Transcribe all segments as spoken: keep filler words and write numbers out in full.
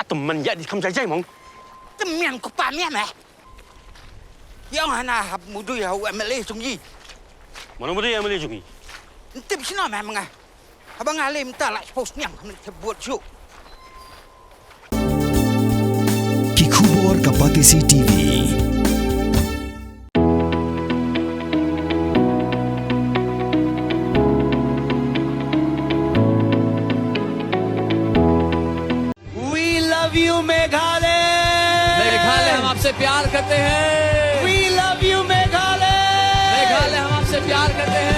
Tymmen ïa di kham jai jai mong. Tymmen ko pa mian eh. Ïa nga na hap mudui ha u M L A jong i. Mano mudui M L A jong i? Ntip sino meh menga. Haba nga lem ta la post niang khamne te buat ju. Ki khubor ka Batesi T V. We love you, Meghalaya. मेघालय, हम आपसे प्यार करते हैं। We love you, Meghalaya. मेघालय, हम आपसे प्यार करते हैं।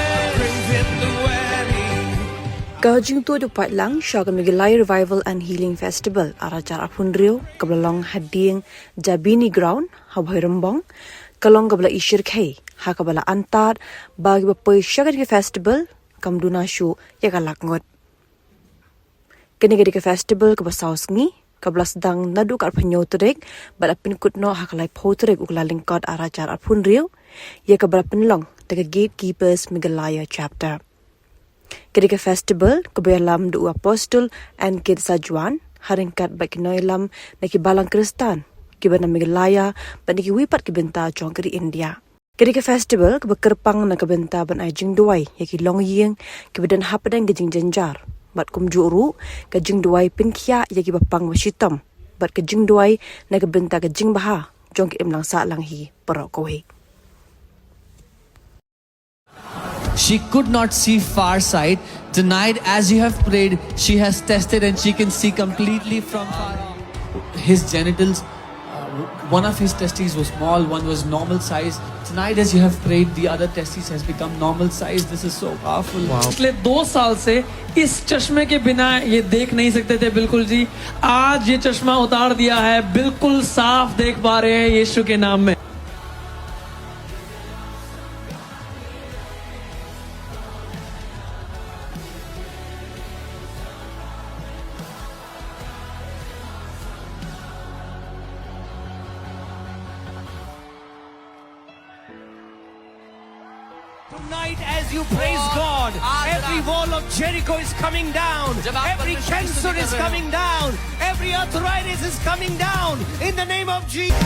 Ka jingtuid u paidlang sha ka Meghalaya Revival and Healing Festival ar hajar arphew hynriew kaba la long ha dieng Jabini Ground ha Bhoirymbong, ka long kaba la i shyrkhei ha kaba la antad ba kiba poi sha kane ka festival kam duna shuh ïa ka lak ngut. Kane ka dei ka festival kaba saw sngi kaba la sdang naduh ka arphew hynñiew tarik bad la pynkut noh ha ka laiphew tarik u Kyllalyngkot ar hajar arphew hynriew, ïa kaba la pynlong da ka Gatekeepers Meghalaya Chapter. Ka dei ka festival kaba ïalam da u Apostol N. Kit Sajwan ha ryngkat bad ki nongïalam na ki balang Khristan kiba na Meghalaya bad na kiwei pat ki bynta jong ka ri India. Ka dei ka festival kaba kyrpang na ka bynta ban ai jingduwai ïa ki longïing kiba don hapdeng ka jingjynjar bad kumjuh ruh ka jingduwai pynkhiah ïa kiba pang ba shitom bad ka jingduwai na ka bynta ka jingbha jong ki imlang sahlang hi baroh kawei. She could not see far sight. Tonight, as you have prayed, she has tested and she can see completely from far off. His genitals, uh, one of his testes was small, one was normal size. Tonight, as you have prayed, the other testes has become normal size. This is so powerful. Wow. पिछले दो साल से इस चश्मे के बिना ये देख नहीं सकते थे बिल्कुल जी। आज ये चश्मा उतार दिया है, बिल्कुल साफ देख पा रहे हैं यीशु के नाम में। Tonight, as you praise God, every wall of Jericho is coming down, every cancer is coming down, every arthritis is coming down in the name of Jesus.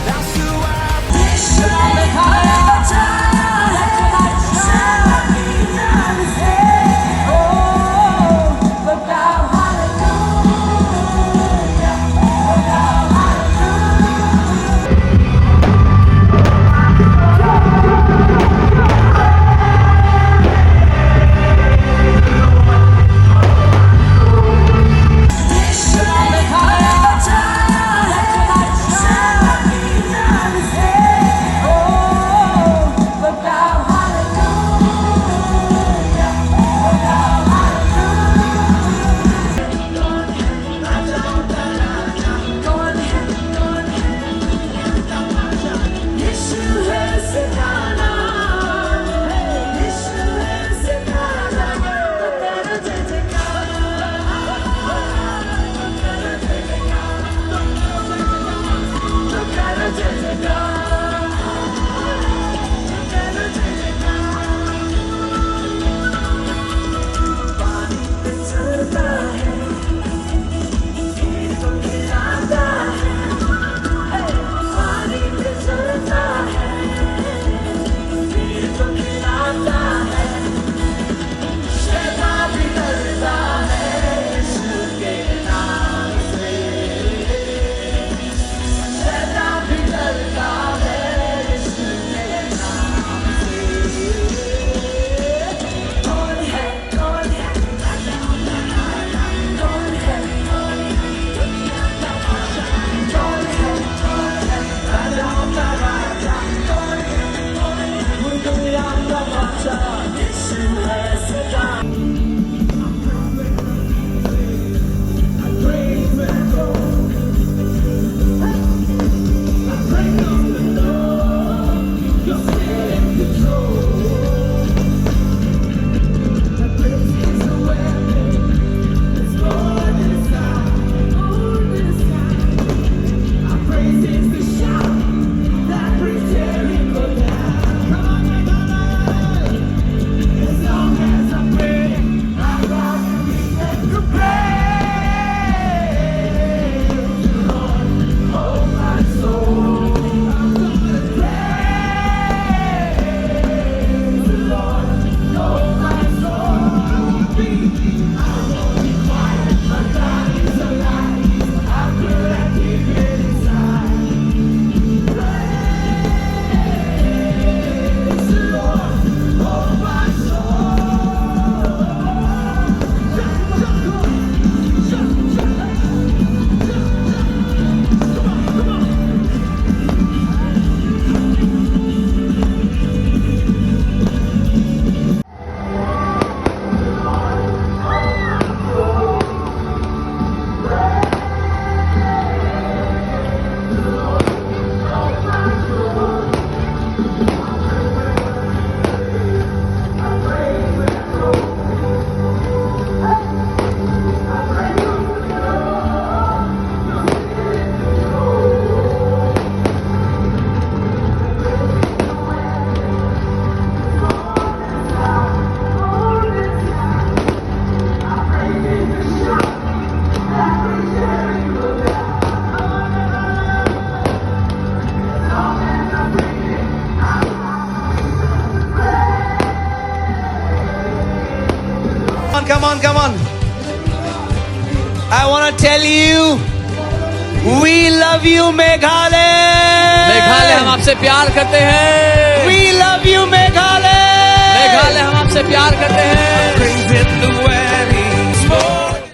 Come on, come on. I want to tell you, we love you, Meghalaya. मेघालय, हम आपसे प्यार करते हैं। We love you, Meghalaya. मेघालय, हम आपसे प्यार करते हैं। Crazy the way he smoke.